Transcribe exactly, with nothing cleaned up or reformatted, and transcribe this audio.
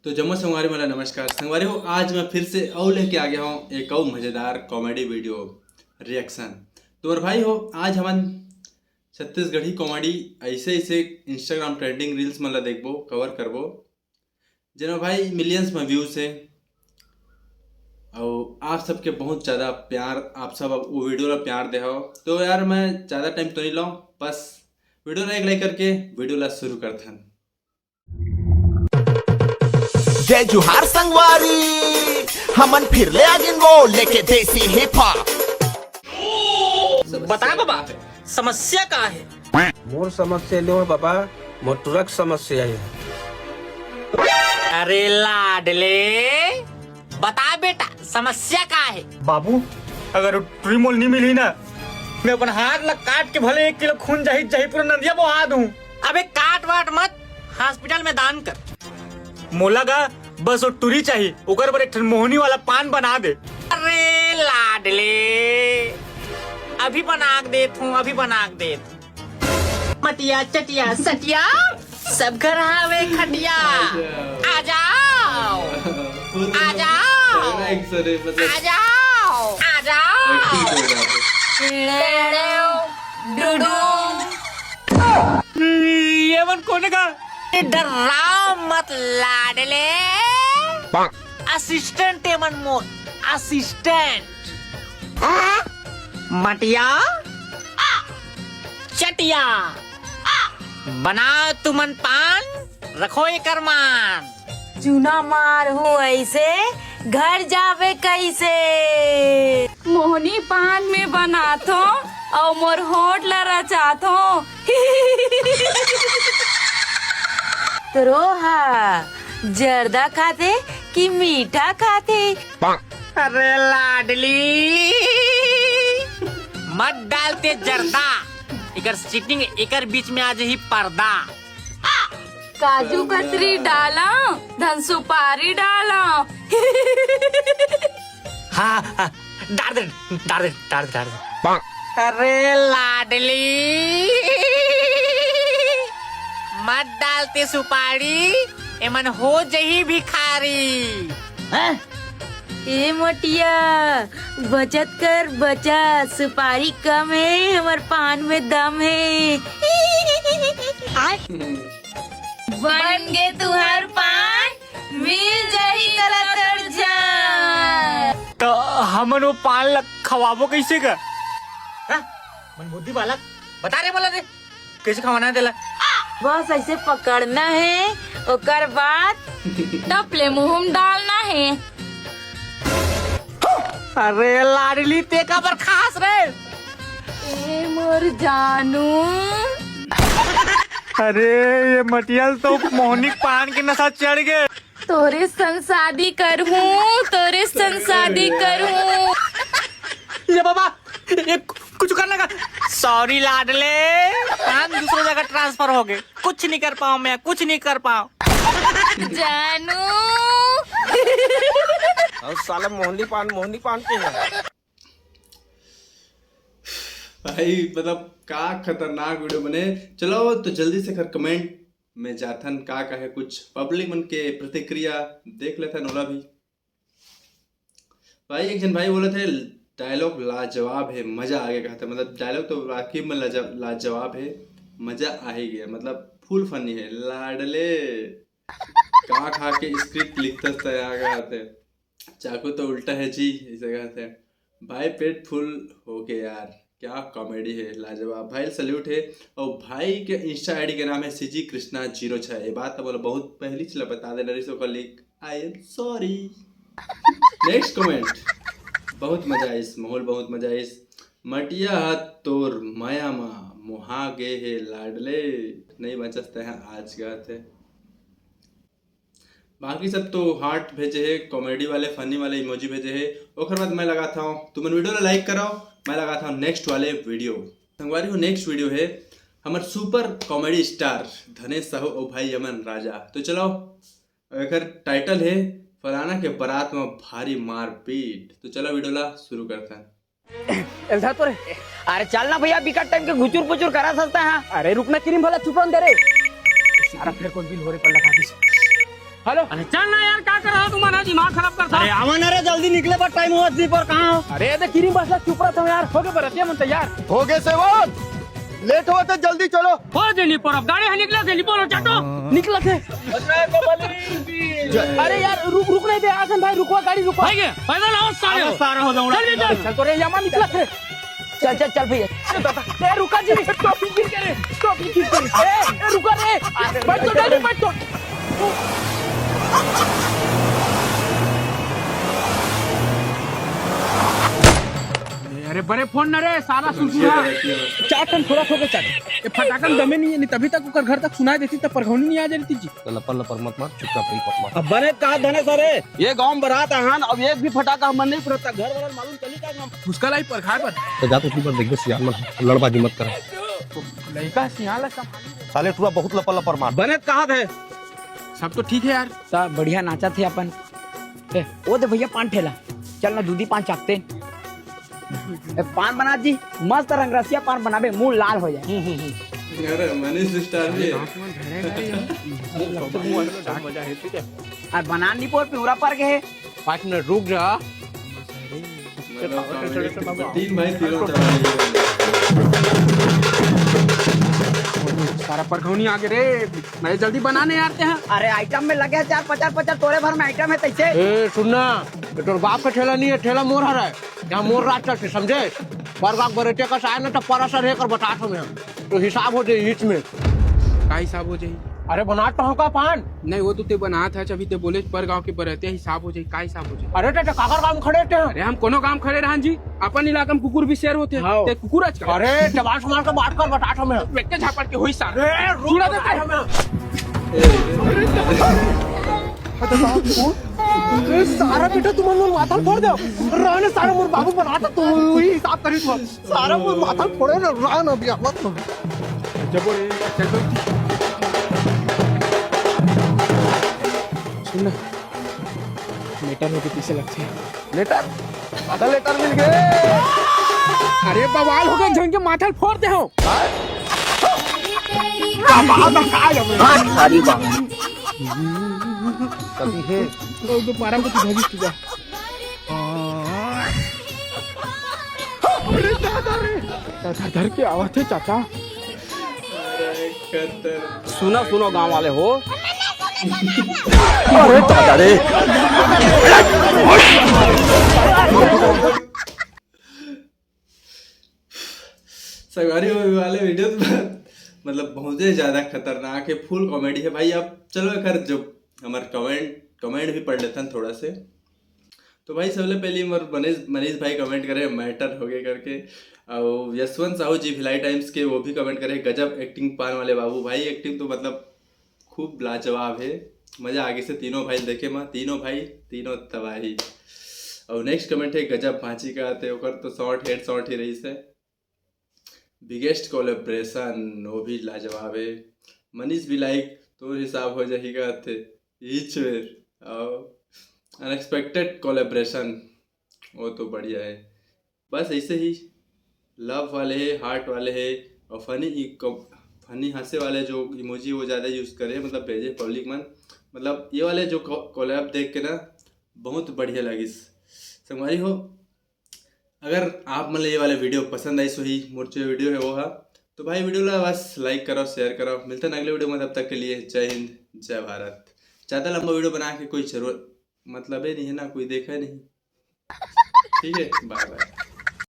तो जम्मो संगवारी मन ला नमस्कार। संगवारी हो, आज मैं फिर से अउ लेके आ गया हूँ एक अउ मजेदार comedy video reaction। तो और भाई हो, आज हमन छत्तीसगढ़ी comedy ऐसे ऐसे Instagram trending reels मन ला देखबो, cover करबो, जेमा भाई millions में views है। और आप सबके बहुत ज़्यादा प्यार, आप सब वो video ला प्यार दे हो। तो यार, मैं ज़्यादा time तो नहीं लाऊँ, बस video ला एक like करके video ला शुरू करथन। जय जोहार संगवारी, हमन फिर ले आ गिन वो लेके देसी हिप हॉप। बता बाबा, समस्या का है? मोर समस्या नो है बाबा, मोर टुरक समस्या है। अरे लाडले, बता बेटा, समस्या का है? बाबू, अगर वो टुरी मोल नहीं मिली ना, मैं अपन हाथ ला काट के भले एक किलो खून जाही जाही पूरा नदिया बहा दूं। अबे काट वाट मत, hospital में दान कर। मोला गा बस वो टुरी चाही, ओकर बर एक ठन मोहनी वाला पान बना दे। अरे लाडले, अभी बना के देत हूँ, अभी बना के देत हूँ। मटिया चटिया सटिया, सब घर हावे खटिया। आ जाओ, आ जाओ, आ जाओ, आ जाओ। डुडू। ये मन कोने का? डर्राव मत लाडले। Assistant ए मन मोर, assistant। मटिया, चटिया, बना तुमन पान, रखो एकर मान। चूना मार हूँ ऐसे, घर जावे कैसे? मोहनी पान में बनाथो, अउ मोर होठ ला रचाथो। तोरो हा जर्दा खाथे कि मीठा खाथे? अरे लाडली, मत डालते जर्दा, एकर sitting, एकर बीच में आ जाही पर्दा। काजू कतरी डाला, धन सुपारी डाला। हाँ, हाँ, डाल दे, डाल दे, डाल दे, डाल दे। अरे लाडली, मत डालते सुपारी, एमन हो जही भिखारी। हैं? ए मोटिया, बचत कर बचत, सुपारी कम है, हमर पान में दम है। बन गे तुहर पान, मिल जही तला तोर जान। तो हमन वो पान ला खवाबो कैसे का? हाँ? मन बुद्धि बालक, बता रे, बोला रे, कैसे खवाना है तेला? बस ऐसे पकड़ना है, ओकर बाद टप ले मुंह में डालना है। अरे लाडली, ते काबर खास रे? ए मोर जानू। अरे, ये मटियल तो मोहनी पान के नशा चढ़ गए। तोरे संग शादी करहूँ, तोरे संग शादी करहूँ। ये बाबा, ये कुछ करने का। Sorry लाडले, हम दूसरे जगह transfer हो गए, कुछ नहीं कर पाऊँ मैं, कुछ नहीं कर पाऊँ। जानू। और साला मोहनी पान, मोहनी पान के है। भाई, मतलब, का खतरनाक video बने। चलो, तो जल्दी से कर comment में जाथन, का कहे, कुछ public मन के प्रतिक्रिया देख लेथन ओला भी। भाई, एक जन भाई बोलत हे, dialogue लाजवाब है, मजा आ गया कहते। मतलब, dialogue तो वाकई में लाजा-, लाजवाब है, मजा आ ही गया। मतलब, full funny है। लाडले का खा के script लिखतस त आ गया थे। चाकू तो उल्टा है जी, ऐसे कहते हैं। भाई, पेट full हो गया यार, क्या comedy है, लाजवाब भाई, salute है। और भाई के Insta I D के नाम है C G Krishna zero छः। ये बात तो बोला, बहुत पहली चला बता देना रही, ओकर link, I am sorry। Next comment, बहुत मजा आइस, माहौल बहुत मजा आइस। मटिया हा तोर मया मा मोहा गे हे लाडले, नहीं बचस ते हैं आज का थे। बाकी सब तो heart भेजे हे, comedy वाले, funny वाले emoji भेजे हे। ओकर बाद मैं लगाता हूँ, तुमन video ला like करो, मैं लगाता हूँ next वाले video। संगवारी हो, next video है हमर super comedy star धनेश साहू और भाई यमन राजा। तो चलो, एकर title है फलाना के बारात में भारी मारपीट। तो चलो video ला शुरू करते हैं। एलधा तो रे। अरे चल ना भैया, बिकट time के घुचुर पुचुर करा सकता है। अरे रुक ना किरिम भला, चुप रहन दे रे। सारा फेर कोन बिल हो रे पल्ला काटी। हेलो। अरे चल ना यार, का कर रहा तुम, दिमाग खराब करता। अरे आवा ना रे, जल्दी निकले बर टाइम होवत नहीं पर कहाँ हो? अरे ये देख किरी बस चुप रहा था यार, हो गए बरतिया मन तैयार। हो गए सेवन, लेट होवत हे, जल्दी चलो। हो दे नहीं पर अब गाड़ी है निकला दे नहीं बोलो चाटो। निकला थे। अरे यार रुक, रुक नहीं दे आसन भाई, रुकवा गाड़ी रुकवा। भाई के पैदल आओ सारे हो। सारा हो जाऊंगा। चल निकल। चल तो रे यामा निकला थे। चल चल चल भैया। ए रुका जी, टोपी गिर गए रे, टोपी गिर गए। ए, ए रुका रे, बैठ तो, जल्दी बैठ तो। अरे बड़े फोन न रे सारा सुसुरा। चार टन थोड़ा थोड़ा चार। ये फटाकन दमे नहीं है, नहीं तभी तक ओकर घर तक सुनाई देती तब परघौनी नहीं आ जाती जी। लपर लपर मत मार, चुपचाप रही पकवान। अब बने कहा धने सरे, ये गांव में बरात आहन, अब एक भी फटाका हमन नहीं फुरता, घर वाला मालूम चली का हम। उसका लाई पर खाए पर। तो जा तो पर देखबे सियान मन लड़बाजी मत कर। लड़का सियान ला संभाली। साले टुरा बहुत लपर लपर मार। बने कहा थे। सब तो ठीक है यार। सब बढ़िया नाचा थे अपन। ए, ओ दे भैया पान ठेला। चल ना दूधी पान चापते। ए, पान बना जी, मस्त रंगरसिया पान बनाबे, मुंह लाल हो जाए। अरे मनीष स्टार जी। मजा है, ठीक है। और बना नहीं पोर पिउरा पर के। पाँच मिनट रुक जा। तीन भाई तीनों चला। सारा परघौनी आगे रे। मैं जल्दी बनाने आते हैं। अरे आइटम में लगे चार पचास पचास तोरे भर में आइटम है तैसे। ए सुनना, ये तोर बाप का ठेला नहीं है, ठेला मोर हरा है। यहाँ मोर राज चलते समझे। परगाक बरेटे का साय ना तो परसर है कर बता हमें। तो हिसाब हो जाए इसमें। का हिसाब हो जाए? अरे बना तो होगा पान। नहीं वो तो ते बना था, अभी ते बोले पर गांव के बरतिया हिसाब हो जाए, का हिसाब हो जाए? अरे ते काकर गांव खड़े थे? अरे हम कोनो गांव खड़े रहन जी, अपन इलाका में कुकुर भी शेर होते हैं। हाँ। ते कुकुर आज का। अरे जवान समाज का बात कर बता हमें। बेटे झापड़ के होई सार। अरे रुक चूड़ा दे बता हमें। अरे सारा बेटा तुम लोग माथा फोड़ दो। राणे सारा मोर बाबू बनाता तो वही हिसाब करी तू। सारा मोर माथा फोड़े ना, राण अभी आवत ना। जब रे, चल तो। सुन ना, लेटर होके पीछे लगते हैं। लेटर? आधा लेटर मिल गए। अरे बवाल हो गए, झन के माथा फोड़ दे हो। हाँ? हाँ, सारी बात। कभी है। तो, तो पारा को तू भागी तू जा। अरे दादा रे, दादा धर के आवत हे चाचा। सुना सुनो गांव वाले हो। अरे दादा रे। संगवारी हो वाले वीडियो तो मतलब बहुत ही ज्यादा खतरनाक है, फुल कॉमेडी है भाई। अब चलो एक बार जो हमारे कमेंट कमेंट भी पढ़ लेते हैं थोड़ा से। तो भाई सबले पहले मोर मनीष मनीष भाई कमेंट करे मैटर हो गए करके, और यशवंत साहू जी भिलाई टाइम्स के वो भी कमेंट करे गजब एक्टिंग पान वाले बाबू। भाई एक्टिंग तो मतलब खूब लाजवाब है, मजा आगे से तीनों भाई देखे मा, तीनों भाई तीनों तबाही। और नेक्स्ट कमेंट है गजब भांची का आते ओकर तो शॉर्ट हेड शॉर्ट ही रही से। बिगेस्ट कोलेब्रेशन वो भी लाजवाब है। मनीष भी लाइक तोर हिसाब हो जाही का आते ईच बेर। और अनएक्सपेक्टेड कोलेब्रेशन वो तो बढ़िया है। बस ऐसे ही लव वाले है, हार्ट वाले है और फनी फनी हंसे वाले जो इमोजी वो ज़्यादा यूज़ करे, मतलब भेजे पब्लिक मन। मतलब ये वाले जो कोलैब देख के ना बहुत बढ़िया लगिस संगवारी हो। अगर आप मन ल ये वाले वीडियो पसंद आइस होही, मोर जो वीडियो है वो हा, तो भाई वीडियो ला बस लाइक करो, शेयर करो। मिलते हैं अगले वीडियो में, तब तक के लिए जय हिंद, जय भारत। ज़्यादा लंबा वीडियो बना के कोई जरूरत मतलब ही नहीं है ना, कोई देखा ही नहीं। ठीक है, बाय बाय।